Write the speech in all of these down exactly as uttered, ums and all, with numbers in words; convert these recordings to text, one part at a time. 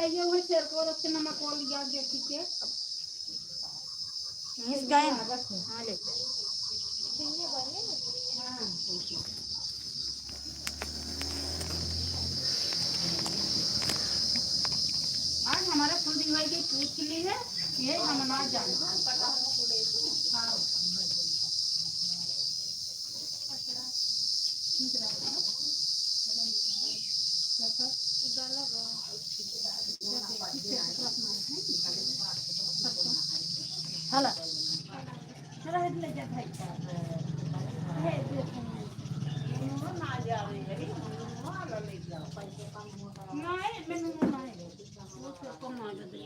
ये हुए शेर को रख के नमक वाली याद देखी के। इस गाय में। हाँ, ले। हाँ। आज हमारा खुद ही भाई की पूछ ली है, ये हम ना जाने। हाँ। हला। चला, हेड ले जा भाई। हे, देखो। नहीं, मैं नून ना है। वो तो कम आ जाता है।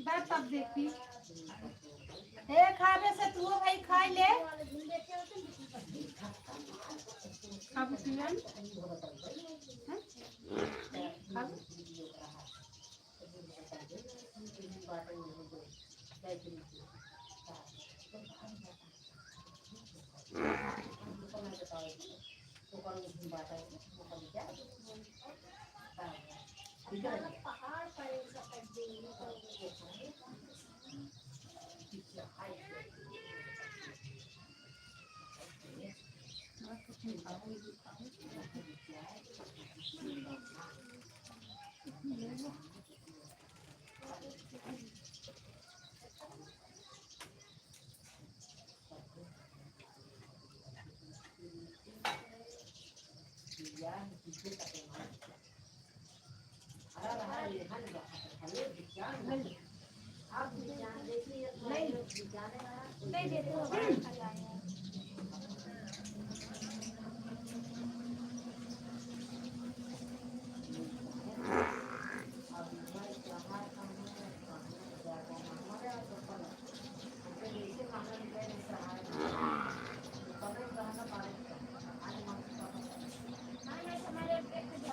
बस अब देखी। ए, खाबे से तू भाई खाई ले। खाबू पियन? हैं? खाबू?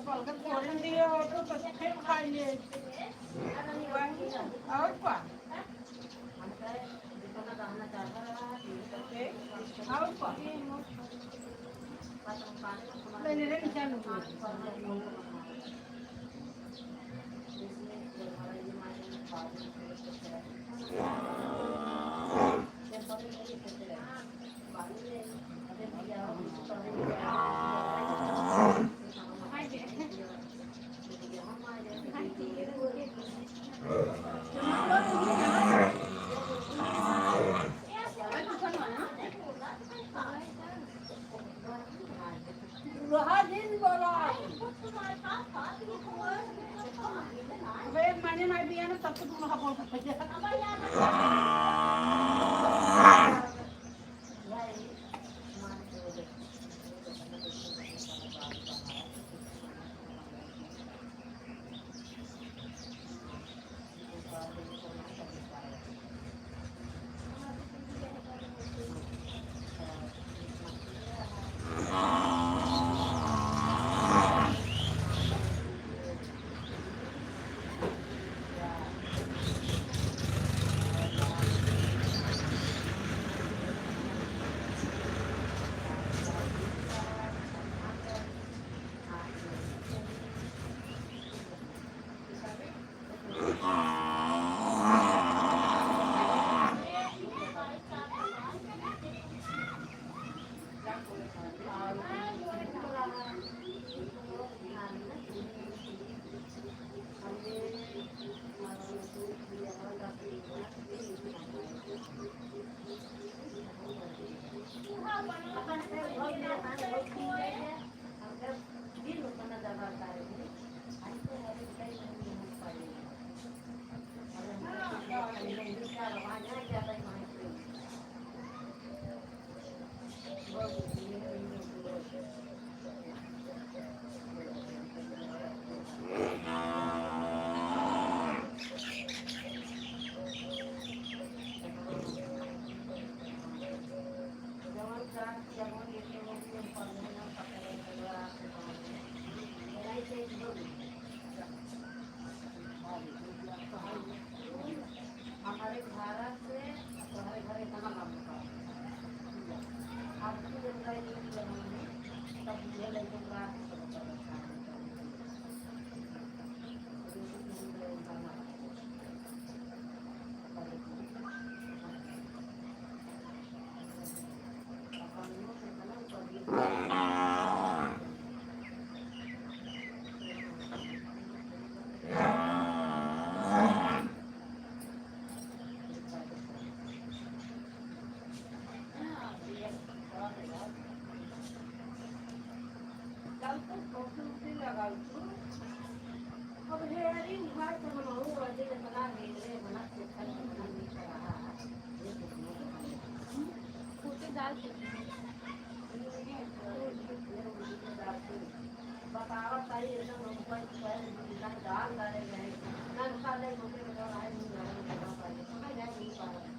अब अगर फोरन दिए हो तो, तो फिर खाई ले। और का? और का? ले, ले, ले, चल। भारत से तोहरे घरे कहाँ लौट पाओ? अब तू जब गए नींद बनाने, तब मुझे लगे रात को पता था। बतावत ताई एकदम हम कोई कहे दाल डाले गए, नलका ले मुझे बताओ, आई नहीं जाने, नहीं पाए।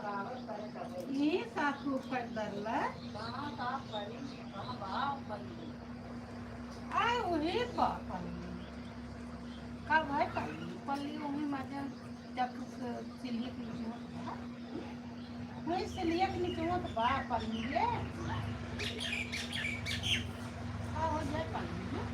ई सासू कर दरला। कहाँ का पली, कहाँ बाप पली। आय, वही बाप पली। का भाई पली, पली वही मजा जब से सिलिया के नीचे होत बा। वही सिलिया के नीचे होत बा पली रे। का हो जाए पली रे?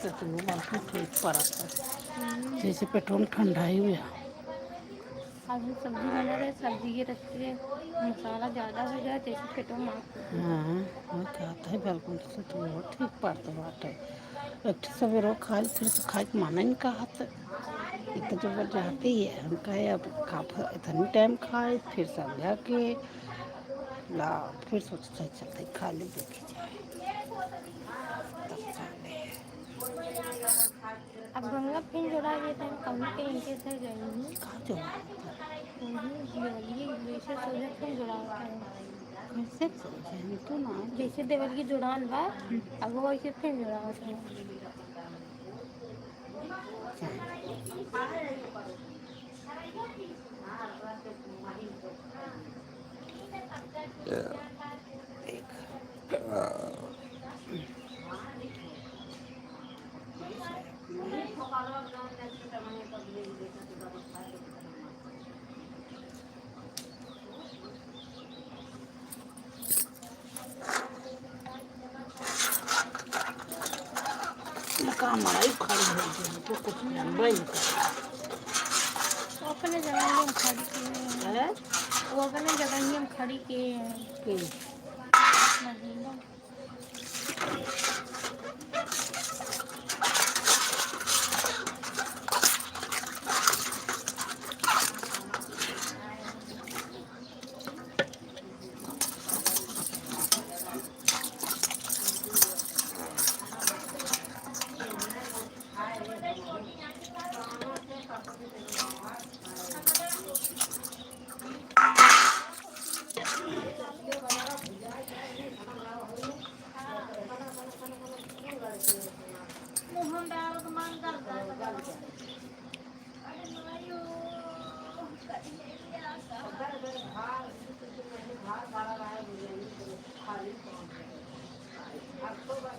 तो वो बाकी ठीक पड़ता है। हम्म। जैसे पेटवा में ठंडाई हुई है। अभी सब्जी बना रहे, सब्जी के रखते हैं, मसाला ज्यादा हो जाए, जैसे पेटवा में आग। हाँ, वो कहता है बिल्कुल से तो वो ठीक पड़ता बाटे। एक ठे सवेरे खा ली, फिर से खाए के माना नहीं कहत। इतना जबरदस्ती है, हम कहे अब का फ-, इतनी टाइम खाए, फिर संध्या के ला, फिर सोचते हैं चलते खा ले, देखी जाए। तब खा ले। अब गंगा फिर जोड़ा ये टाइम कौन के इनके से गई हूँ। कहाँ जोड़ा होता है? वही देवलिए वैसे सोझा फिर जोड़ा होता है। कैसे सोझा? हम तो ना। जैसे देवलिए जोड़ान बा, अब वो वैसे फिर जोड़ा होता है। का मड़ई खड़ी हो गई, तो कुछ जानबे नहीं करता। वो अपने जगह में खड़ी किए हैं। हैं? वो अपने जगह में खड़ी किए हैं। के? नहीं।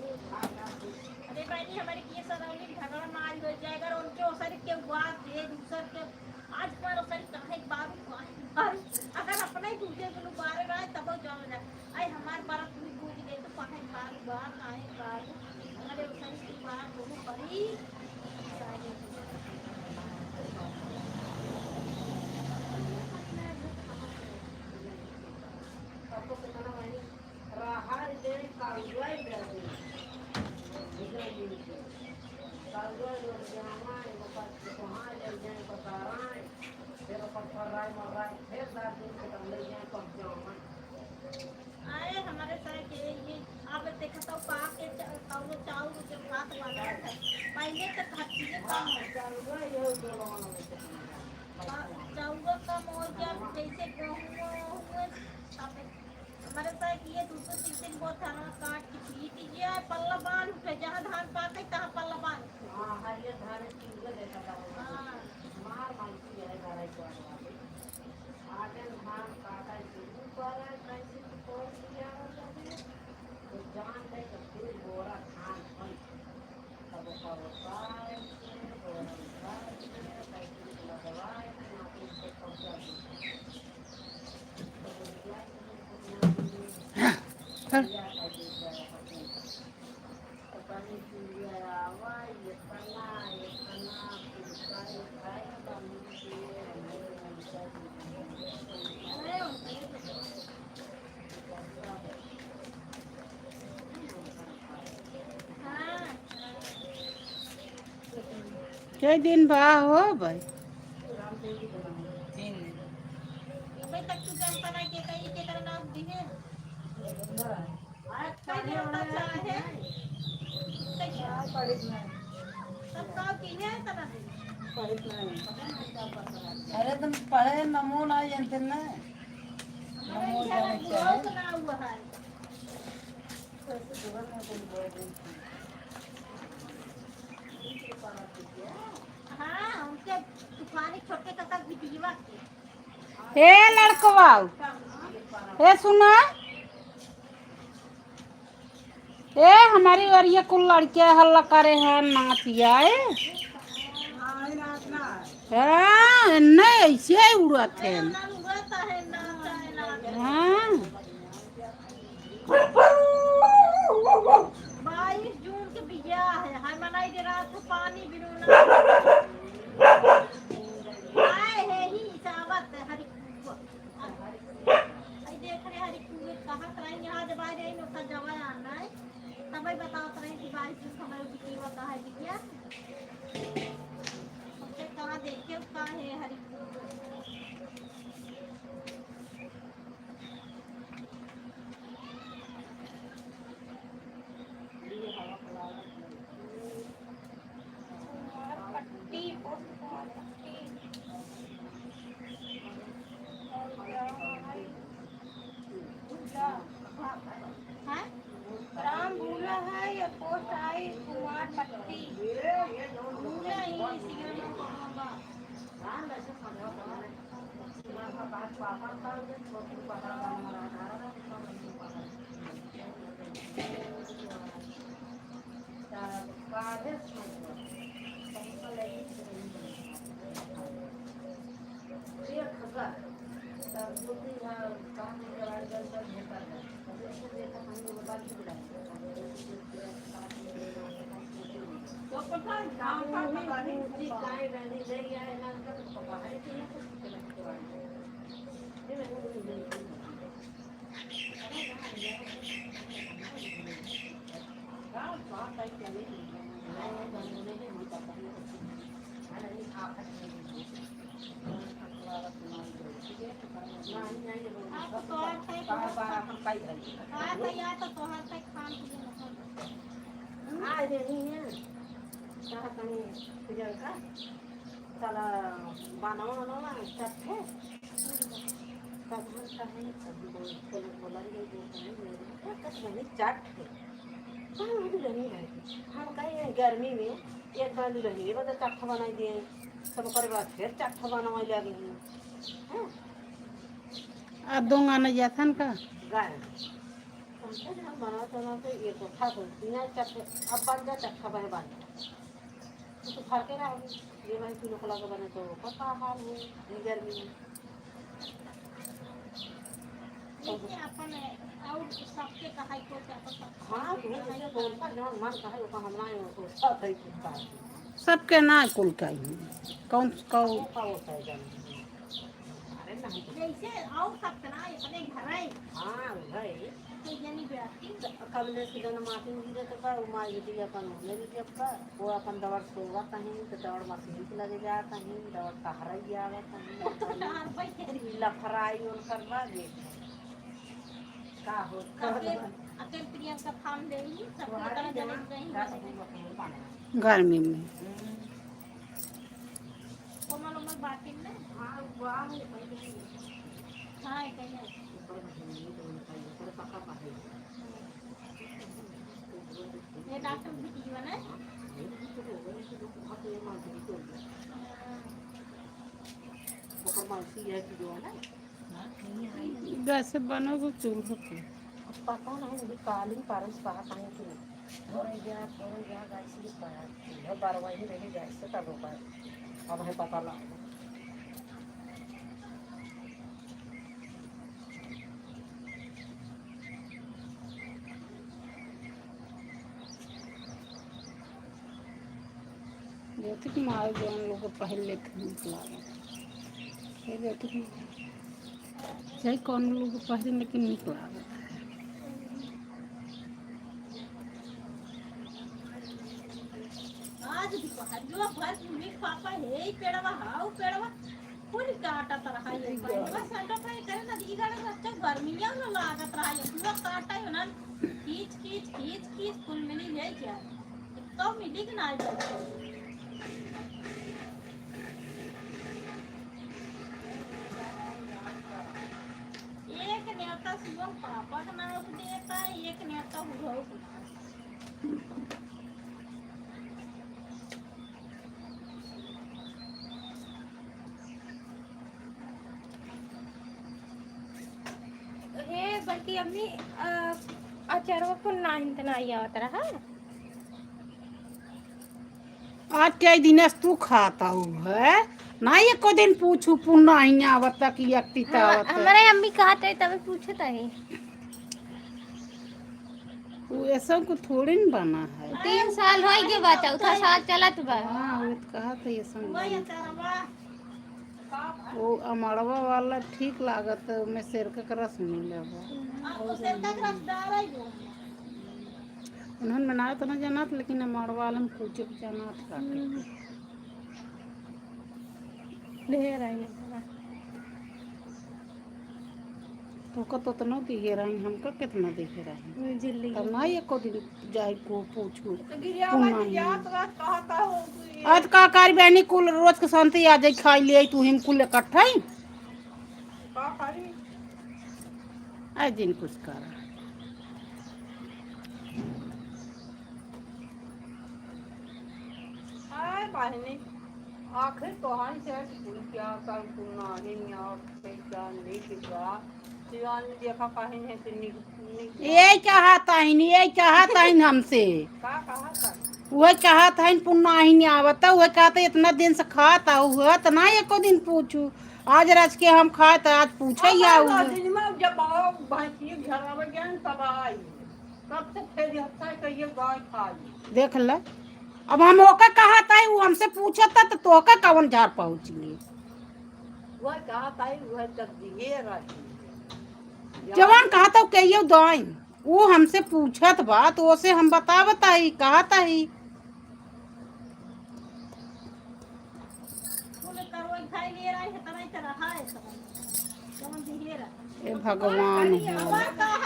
अरे बहनी, हमारे किए सरौली में झगड़ा ना आज हो जाए, अगर उनके ओसरी के बात है, दूसर के आज पर ओसरी काहे बारू, काहे बारू, अगर अपने ही दूजे को बारे रहे, तब जान जाए। आई हमार बात तू बूझ गई, तो काहे बारू बा, काहे बारू, अरे ओसरी की बात बहुत बड़ी। अरे, हमारे साथ के ये, आप देखत हो, पा के च-, कौनो चाउर के भात वाला है। पहले तो हर चीजें कम है। हाँ, चाउर कम हो गया, जैसे गेहूं हुए, तब हमारे साथ ये दो दो तीन तीन गो धान काट के पीट गया, पल्ला बांध उठे, जहाँ धान पाके, तहाँ पल्ला बांध उठे। हाँ, हरियर धान चूड़े देखा था। हाँ। मार मार की है, घर आई को आगे धान काटा शुरू करे, कैसे तो कौन लिया रहा है, तो जान ले तो फिर बोरा धान बन। तब ओकर उतार के, बोरा उतार के, कैसे लगवाए, फिर आके उसको कब्जा दे। कै दिन बा हो भाई? तीन दिन। अरे तुम पढ़े नमो ना जानते ना, नमो जाने के चाहे। हाँ, उनके तूफानी छोटे काका बिटिया के। ए लड़कवा, ए सुना, ए हमारी ओरिया कुल लड़के हल्ला करे हैं, नाचिया ए। हाँ, नहीं ऐसे ही उड़त हैं। हाँ। बाईस जून के बियाह है, हाय मनाई दे पानी बिनु ना। आए हे ही सावत हरी कुआ। आई देख रे हरी कुआ, कहाँ तरह यहाँ जब आए रहे, ओकर जवा आना है। तबे बताओ तरह की बारिश में हमारे बिटिया का है बिटिया। हमसे कहाँ देखे, कहाँ है हरी कुआ। कुमार पट्टी, पोस्ट कुमार पट्टी। और क्या है? हाँ? राम भूला है या पोस्ट आई कुमार पट्टी? भूला ही इसी में। आ, ये नहीं है। कहा तनी प्रियंका, साला बानवा, बानवा, चट्टे। तब हम कहे, तब बोल, बोल, बोला, ये, ये, ये, ये, ये, कस नहीं, चट है। हाँ, हम दुल्हन है। हम कहे, गर्मी में एक बार दुल्हन, ये बता, चट्टा बनाई दिए। सब ओकर बाद फिर चट्टा बनवाई लगे हैं। हाँ। आ, दो गाना जाथन का? गाए। हमसे जहाँ बनाओ तो ना तो ये तो था तो, बिना चट्टे, अब बन जा चट्टा बने बन जा। तू तो फरके ना हो, ये भाई तू लोग लगे बने तो ओकर का हाल हो, ये गर्मी में। देखिए, अपन और सबके कहाई को क्या पता। हाँ, तू जैसे बोलता, जौन मन कहे, ओका हम ना, वो सब है कुत्ता। सबके ना कुल का ही। कौन, कौन? ओका होता है जाने। अरे ना, हम तो जैसे और सब तना, अपने घर है। हाँ, घर है। तो ये नहीं बेटी। कब ले से जन्म आती गिरे तो का, वो मार बेटी अपन होने भी जब का। वो अपन दौड़ सोवत हईं, तो दौड़ मशीन के लगे जात हईं, दौड़ टहरई आवत हईं। तो टहर बैठे रही। लफराई उनकर बा, देख। का हो, अकेल, अकेल प्रियंका फार्म दे रही, सब तोहार तरह जवान जने रही। का सब लोग अपन बना। गर्मी में। हम्म। कोमल उमल बाटिन ना? हाँ, वो आ गए पहले ही। हाँ, कहीं। ऊपर में है, ये तो उनका, ऊपर पका पा है। ये डॉक्टर भी की बने? गैस से बनोगे चूल्हा पे? अब पता नहीं, अभी काली परस कहा कहीं की नहीं। थोड़े गया, थोड़े गया, गैस ही पाया। चूल्हा पर वही रहे, गैस से तब होगा। अब है पता लगा। ज्योति कुमार जौन लोग पहिर लेते हैं, निक लागत। ये ज्योति कुमार, चाहे कौन लोग पहिरे, लेकिन निक लागत है। आज भी पकड़ लो, भर पूरी पापा, हे पेड़वा, हाउ पेड़वा। कुल काटत रहा ये भाई, बस अंडा फ्राई करे ना, ई गाड़ा बच्चा गर्मिया में लागत रहा ये, पूरा काटा है ना, खींच, खींच, खींच, खींच, कुल मिली है क्या? तो मिली कि ना आज? एक नेवता शिवम पापा का नाम देता, एक नेवता बुढ़ऊ। हे बड़की अम्मी, अ, अचारवा को नाहिन त नाही आवत रहा। आज कई दिन से तू खाता हूँ है ना, एको दिन पूछू पुन नाही आवत कि अक्ति हम-, आवत है। हमारे अम्मी कहत है तबे पूछत है। वो ऐसा को थोड़ी न बना है। तीन साल होई गए बा, चौथा साल चलत बा। हाँ, वो तो कहा था ये सब। वो अमड़वा वाला ठीक लागत है, ओमे सेरका के रस मिले बा। उन्हन बनावे तो ना जानत, लेकिन अमड़वा वाला में कुछ जानत काटे। हम्म। ढेर आई है। तोहका तो उतना दिहे रही, हमका कितना दिहे रही। जिंदगी तब ना में। एको दिन जाई को पूछू। तो गिरिया तू बाजी नहीं। याद रात कहा का हो तू ये? आज का करी बहनी, कुल रोज के शांति आ जाई, खाई ले आई तू, हम कुल इकट्ठा ही। का करी? आज दिन कुछ करा। आय बहनी, आखिर तोहन से कुल क्या कर तू नाही और से क्या नहीं बिगड़ा। सिवान देखा कहीं है से निक-, निक-, ये चाहत हइन, ये चाहत हइन हमसे। का कहत हइन? वह चाहत हइन पुन्ना ही नहीं आवत, वह कहते इतना दिन से खात आऊ हुआ, तो ना एको दिन पूछू। आज राज के हम खाए, तो आज पूछे ही आऊ। दिन में जब आओ, भैंसी घर आवे गए, तब आई। तब से फिर हफ्ता के ये गाय खा ली। देख ले, अब हम ओके कहत हई, उ हमसे पूछत है, तो तोहके कवन झार पहुँची? वह कहत हई, वह जब दिए रहती। जवन कहत हऊ, कहियो दाई, उ हमसे पूछत बा, तो ओसे हम बतावत हई, कहत हई। कुल तरोई खाई लिए रही है, तनाई तो रहा है सब। जवन दिए रहा। ए भगवान हो,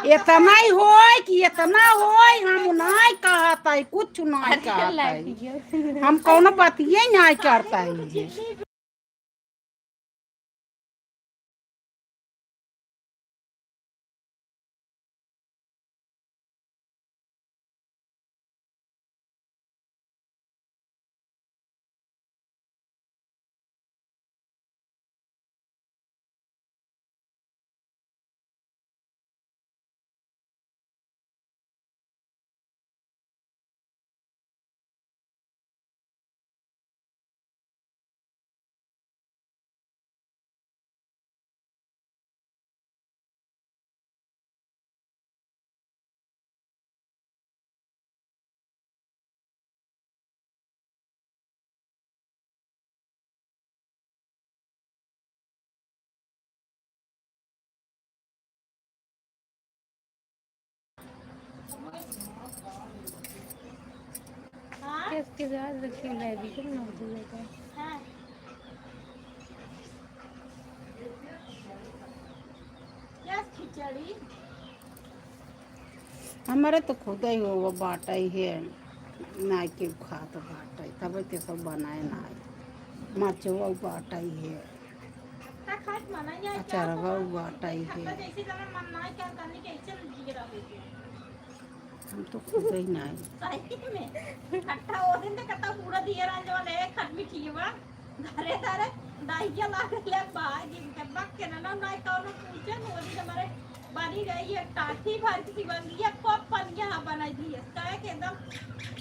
इतना ही होय कि इतना होय, हम नाय कहत हई, कुछ नाय अरे कहत हई। लागियो। हम कौनो बतिये नाय करत हई। हाँ? कैसे याद रखिए, मैं भी करना भूलेगा। हाँ। क्या खिचड़ी? हमरे तो खुद ही वो, वो बाटइ है, नाई के खात बाटइ, तब के सब बनाए नाई, मरचवा बाटइ है, अचारवा बाटइ है। हम तो खुद ही नाई। सही में। खट्टा वो दिन तो कहता पूरा दिया रांझ वाले खट मिठियवा। धरे धरे दाहिया लागल है भाई, दिन के बक के ना, ना, ना, कौनो पूछे न, वो दिन हमारे बनी रही है टाठी भर की शिवंगिया, खूब पनिया हाँ बनाई दी है, चाहे के एकदम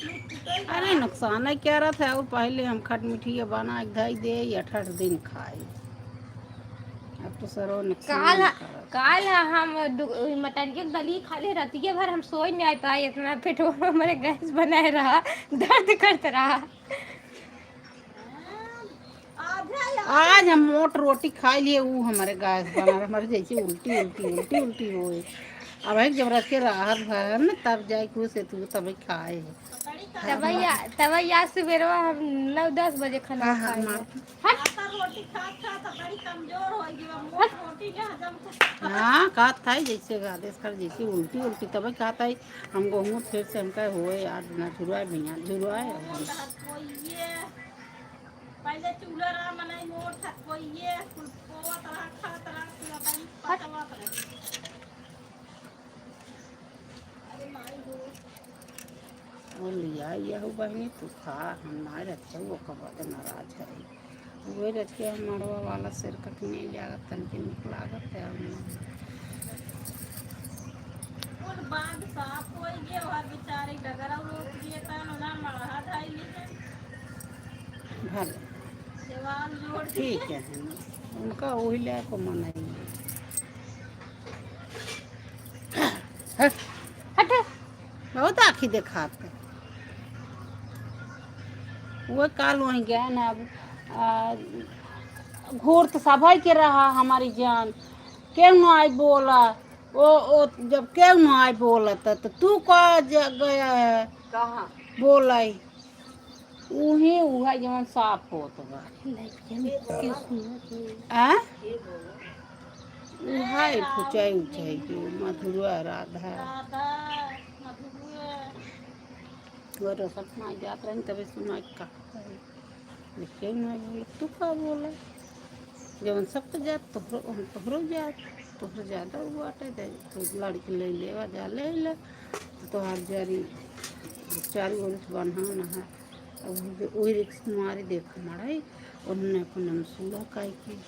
लुटपुटो ही अरे, रहा। नुकसान है क्या रहता है, वो पहले हम खट मिठिया बना के धई दे, या अठ दिन खाए। अब तो सरो नुकसान काल, करत। काल हम दु-, मटन के गली खाली रहती है भर हम सोई नहीं पाए, इतना पेटवा में हमारे गैस बनाए रहा, दर्द करत रहा। आज हम मोट रोटी खाई लिए, ऊ हमारे गैस बना, हमारे जैसे उल्टी, उल्टी, उल्टी, उल्टी होए। अब एक जब रख के राहत भर न, तब जाए कुछ से तू तब खाए। तबैया, तबैया सुबेरवा हम नौ दस बजे खाना हाँ, हाँ, खाए। मार। हट। आता रोटी खात खात बड़ी कमजोर हो गई बा, मोट रोटी के हजम कर। हाँ, कहत था जैसे आदेश कर, जैसे उल्टी, उल्टी तबे कहत है। हम गहूँ फिर से हमका होए आज ना झुरवाए भैया, झुरवाए। पहले चूल्हा रहा, मनई मोट था, कोई ये कुल पोवत रहा, खात रहा, पूरा दिन पचवत रहा। अरे माई हो। और लिया यहू बहनी, तू खा, हम ना रखे, वो कब नाराज है। वही रच के हम मड़वा वाला सिर कटने जागत, तन के निक लागत है, हम कुल बांध साफ होई गए, वह बेचारे डगरा रोक दिए, तन उन्हें मड़हा धाई ली है। भले। देवाल जोड़ दिए। ठीक है, उनका वही ले को मनाई। हट। हट। की देखात है। वो काल वहीं गए ना, अब, आ, घूर तो सभाई के रहा हमारी जान, केहू ना आई बोला। ओ, ओ, जब केहू ना आई बोला त, त तू का ज-, गया है? कहाँ? बोलाई। उही, उहा जवन साफ होत बा। लइकन के सुनत है। आ? उहा ई फुचाई उचाई के, मधुआ राधा। राधा, मधुआ। वो रसत ना जात रही, तबे सुनाई का कही। लेकिन मैं बोली, "तू का बोला? जवन सबके जात, तोहरो, हम तोहरो जात, तोहरो ज्यादा हुआ बाटे, दे, तू लड़के ले लेवा, जा ले ले, तोहार जरी चार गो रिक्स बन्हा ना है।" अब वही, वही रिक्स मारी देखा मड़ाई, उन्होंने अपन नाम सुला काई की।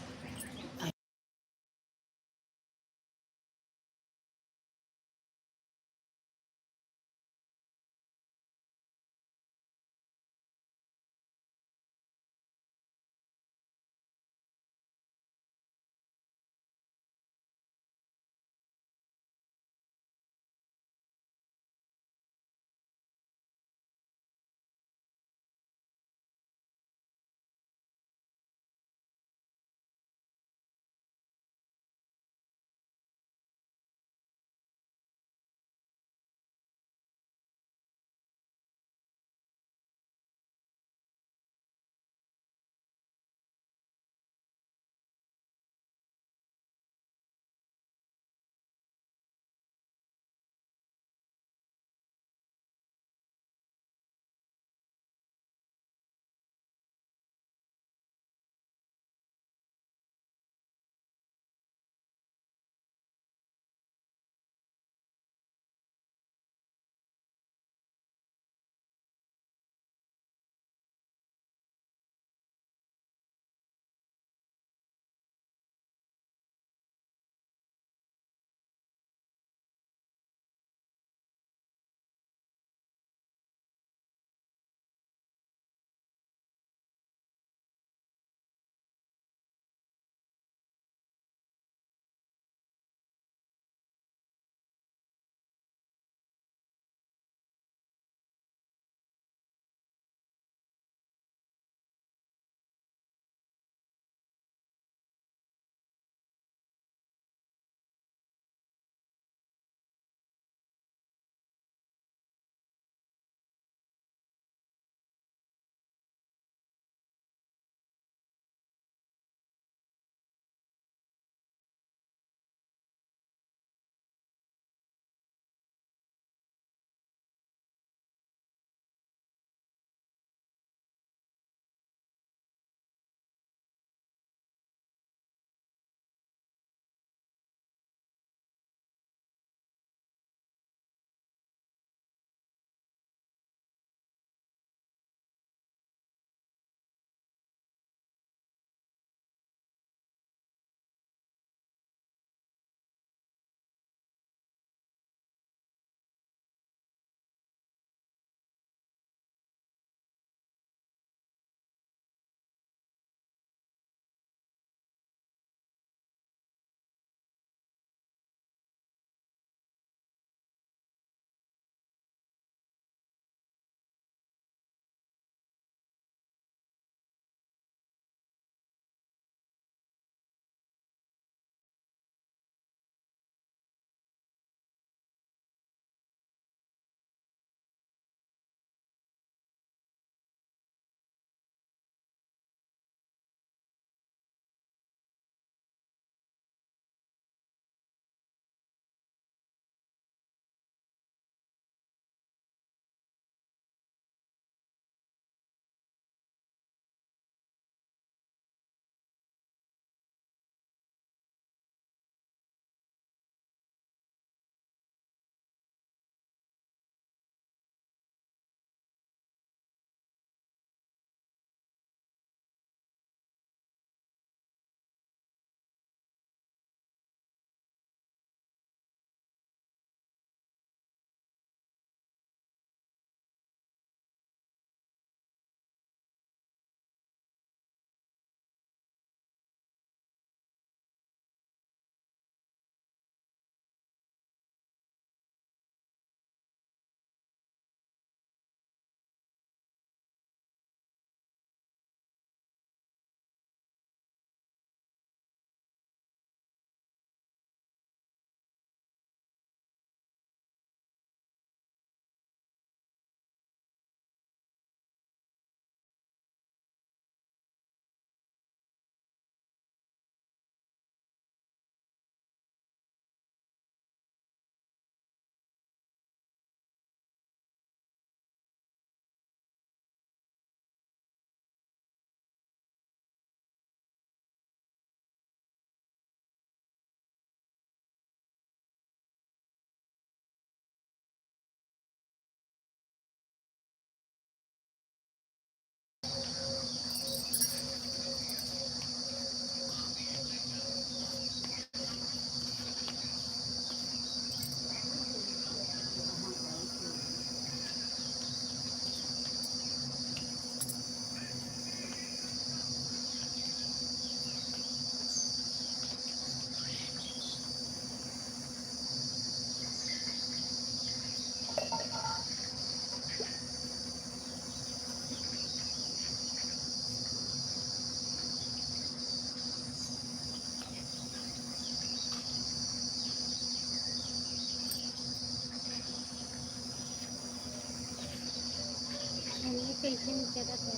हमने कैसे नहीं चला था।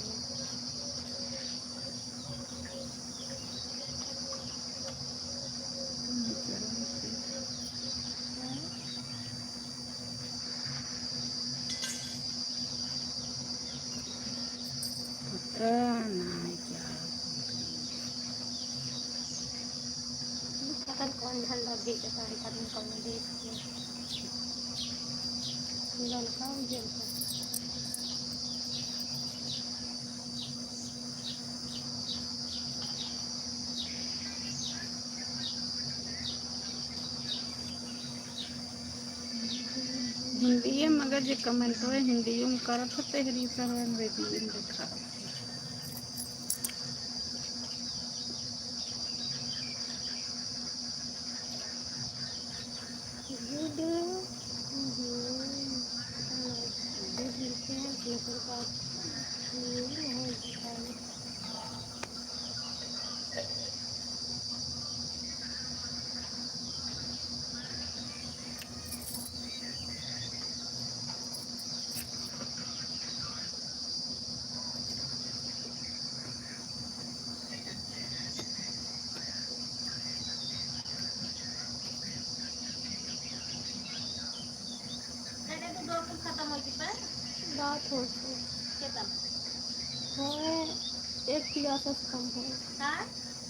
पता नहीं क्या। पता नहीं कौन झंडा भेजता है, पता नहीं कौन देश के। ललका उजर का। हिंदिये में अगर जे comment होए, हिंदिये में करत हो, तहरी तरह अंग्रेजी में लिखा। Good, हम्म, good लिखे हैं, लेकिन बात ये हो जाता है। दादा, तो दो फूल खत्म हो गई पर? बात हो गई। कितना? होए, एक गिलास से कम होए। हाँ?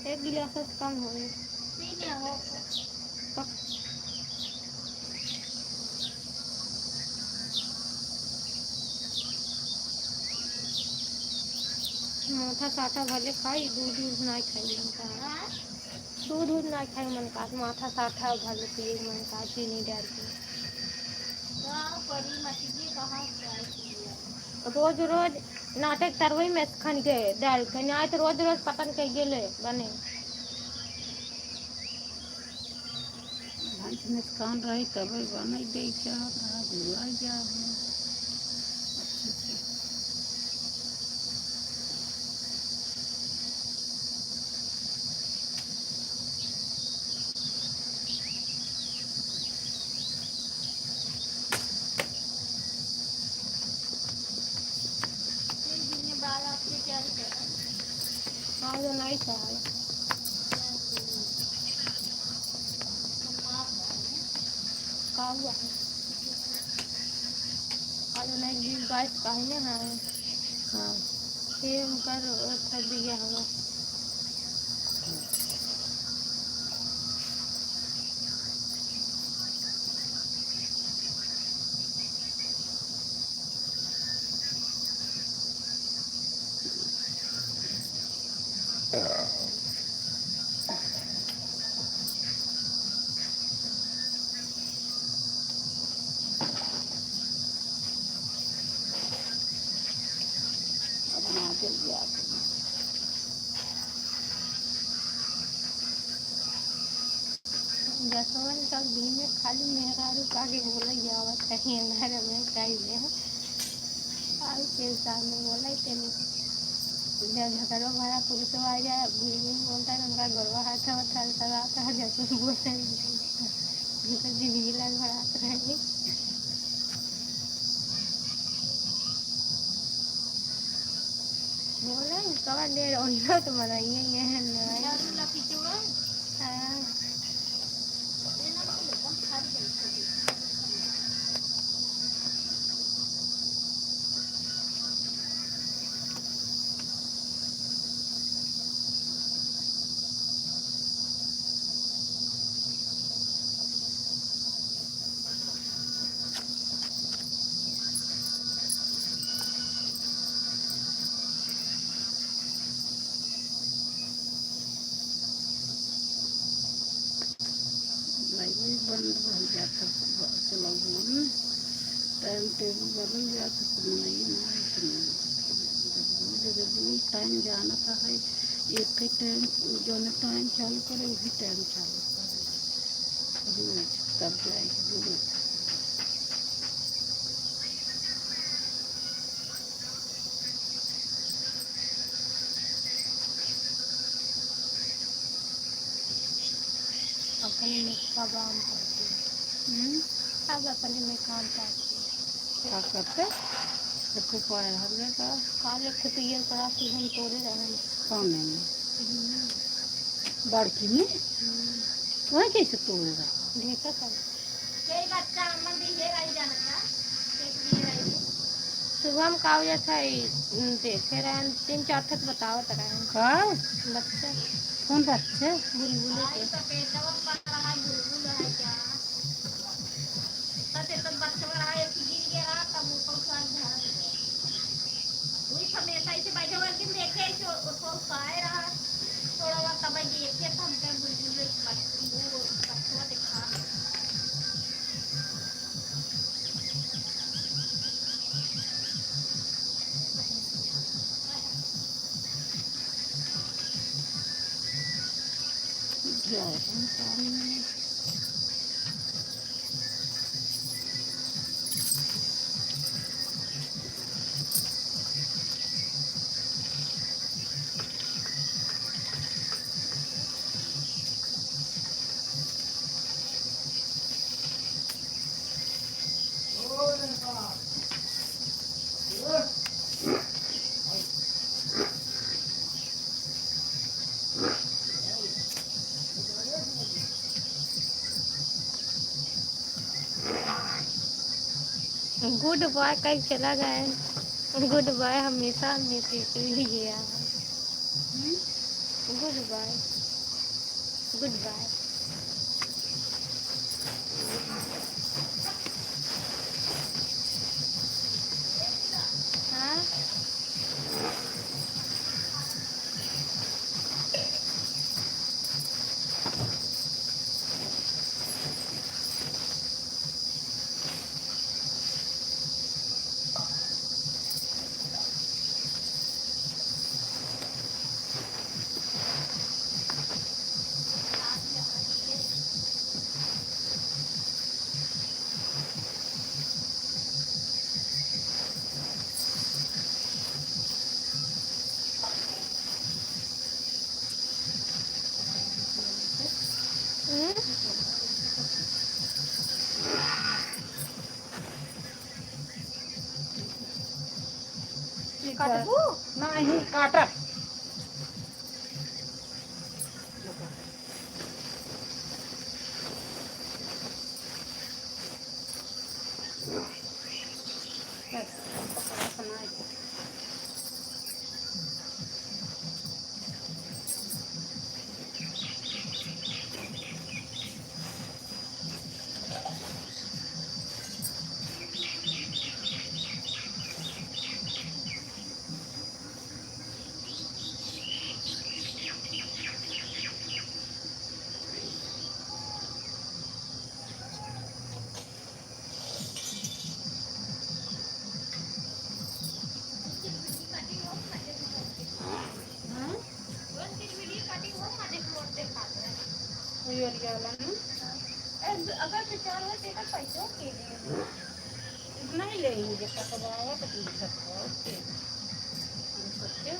एक गिलास से कम होए। पीने हो। पक- माठा साठा भले खाई, दूध दूध ना खाई मन का। हाँ? दूध दूध ना खाई मन का, माठा साठा भले पिए मन का, चीनी डाल के। का करी मटिए कहाँ से आई पिए? रोज रोज नाटक तरवई में खन के डाल के, नहीं तो रोज रोज पतन के गेले बने। भैंस निस्कान रही तबे बनई दे, चाहत रहा धुआ जा हो। अच्छा, अच्छा। आज नहीं खाए। का हुआ है? आज नहीं बीस बाईस का है ना? हाँ। हाँ। ये उनकर था दिया हुआ। अब ना जल्दी आ गई। जसवन का दिन में खाली मेहरारू का के बोला जावत है, अंधारा में काई में। आउ के सामने बोला ही तेने। जब झगड़ो भरा पुरुषो आ जाए, भीम भीम बोलता है, उनका गोरवा हाथ में थल थलाता है, जसवन बोलता है, उनका जिंदगी लाल भरात रहे। बोला, कवन देर ओइलो तो मनइए ये है ना। झाड़ू ला पीछे हुआ। हाँ। लाइब्रेरी बंद हो जाता, चला गया ना, टाइम टेबल बदल जाता, तो नहीं ना इतना। जब वो, जब वो टाइम जाना था है, एक ही टाइम, जो टाइम चालू करे, वही टाइम चालू करे। रोज तब जाए के जरूरत है। अपने में काम करते हैं। हम्म? अब अपने में काम करते हैं। का करते? तो खूब पड़े रहल रे का? काल एक ठो पियर पड़ा कि हम तोड़े रहन। कौन है? हम्म। बड़की में? हम्म। वही कैसे तोड़े रहा? ढेका का। यही बच्चा हमन भी ये आई जानत का? एक भी ये आई। सुबह हम का हो जात है, देखे रहन, तीन चार ठक बतावत रहन। का? बच्चा। कौन बच्चा? बुलबुल के। आई तो पेटवा पर रहा, बुलबुल है क्या? तब तो बच्चा रहा, एक गिर गया, तब ऊपर से धरा दिया। वही हमेशा ऐसे बैठे हुए, लेकिन देखे ऐसे उसको पाए रहा, थोड़ा बहुत तब देखे, तब हमके बुलबुल एक बच-, वो बच्चा दिखा। गुड बॉय कहीं चला गए। गुड बॉय हमेशा हमेशा के लिए है। गुड बॉय, गुड बॉय। हाँ। काटबू? नाही, काटब। अगर विचार हो तो एकर पैसो के दे। नहीं लेंगे, जब तक अब आवत है, तब तक और के। हम सोचे।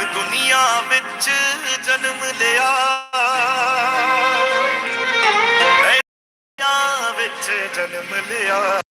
दुनिया विच जन्म लिया, दुनिया विच जन्म लिया।